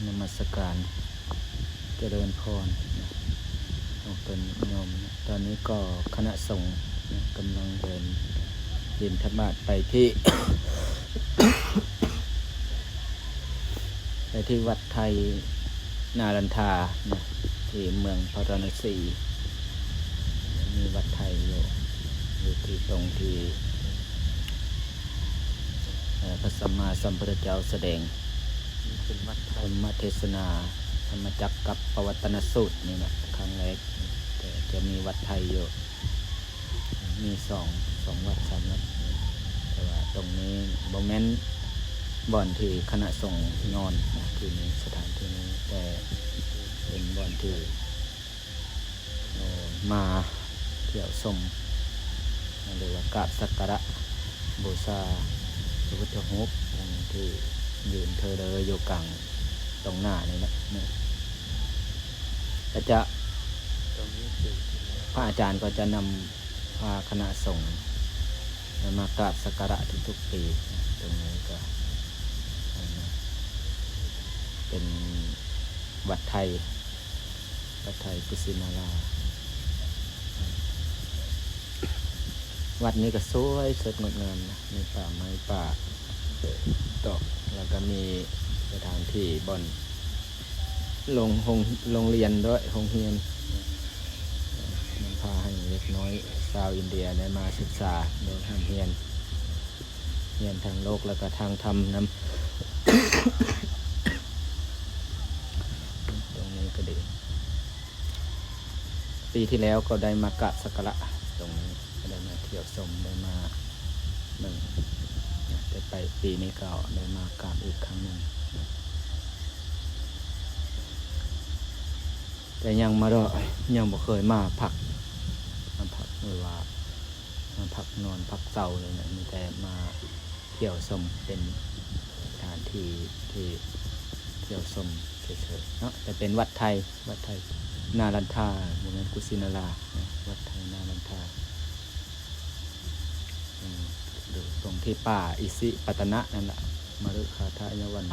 ນະມັດສະການ ຈະເລີນພອນນະ ອອກຕົນຍາດໂຍມນະ. ຕອນນີ້ກໍຄະນະສົງນະ ກຳລັງເດີນບິນທະບາດໄປທີ່ ໄປທີ່ວັດໄທນາລັນທານະ ທີ່ເມືອງພາຣານະສີ ມີວັດໄທຢູ່ ຢູ່ທີ່ຕົງທີ່ ເອີ ພະສຳມາສຳພຸດທະເຈົ້າສະແດງ ເປັນວັດໄທ ທຳມະເທສະນາ ທຳມະຈັກກັບປະວັດຕະນະສູດນີ້ນະ ຄັ້ງແລກ ແຕ່ຈະມີວັດໄທຢູ່ ມີສອງ ສອງວັດ ສາມວັດ ແຕ່ວ່າຕົງນີ້ບໍ່ແມ່ນບ່ອນທີ່ຄະນະສົງນອນນະ ທີ່ນີ້ ສະຖານທີ່ນີ້ ແຕ່ເປັນບ່ອນທີ່ ເອີ ມາທ່ຽວຊົມ ຫຼືວ່າກາບສັກກາລະບູຊາພະພຸດທະຮູບ ອົງທີ່ຢືນເທີເລີຢູ່ກາງຕົງໜ້ານີ້ແຫຼະ. ກໍຈະ ພະອາຈານກໍຈະນຳພາຄະນະສົງມາກາບສັກກາລະທຸກໆປີ. ຕົງນີ້ກໍເປັນວັດໄທ ວັດໄທກຸສິນາລາ. ວັດນີ້ກໍສວຍສົດງົດງາມນະ ມີປ່າໄມ້ປ່າຕອກ ແລ້ວກໍມີສະຖານທີ່ບ່ອນ ໂຮງ ໂຮງ ໂຮງຮຽນດ້ວຍ ໂຮງຮຽນ ນຳພາໃຫ້ເດັກນ້ອຍຊາວອິນເດຍໄດ້ມາສຶກສາ ໄດ້ຮ່ຳຮຽນ ຮຽນທາງໂລກ ແລ້ວກໍທາງທຳນຳ. ຕົງນີ້ກໍດີ ປີທີ່ແລ້ວກໍໄດ້ມາກາບສັກກາລະຕົງນີ້ ກໍໄດ້ມາທ່ຽວຊົມ ໄດ້ມາເບິ່ງ ແຕ່ໄປປີນີ້ກໍໄດ້ມາກາບອີກຄັ້ງໜຶ່ງ. ແຕ່ຍັງມາເລາະ ຍັງບໍ່ເຄີຍມາພັກ ມາພັກ ຫຼືວ່າມາພັກນອນພັກເຊົາເລີຍນະ ມີແຕ່ມາທ່ຽວຊົມ ເປັນສະຖານທີ່ທີ່ທ່ຽວຊົມເສີຍໆເນາະ. ແຕ່ເປັນວັດໄທ ວັດໄທນາລັນທາ ບໍ່ແມ່ນກຸສິນາລານະ ວັດໄທນາລັນທາ ເອີ ຢູ່ຕົງທີ່ປ່າອິຊິປັດຕະນະນັ້ນລະ ມະຣຶຄາທະຍະວັນ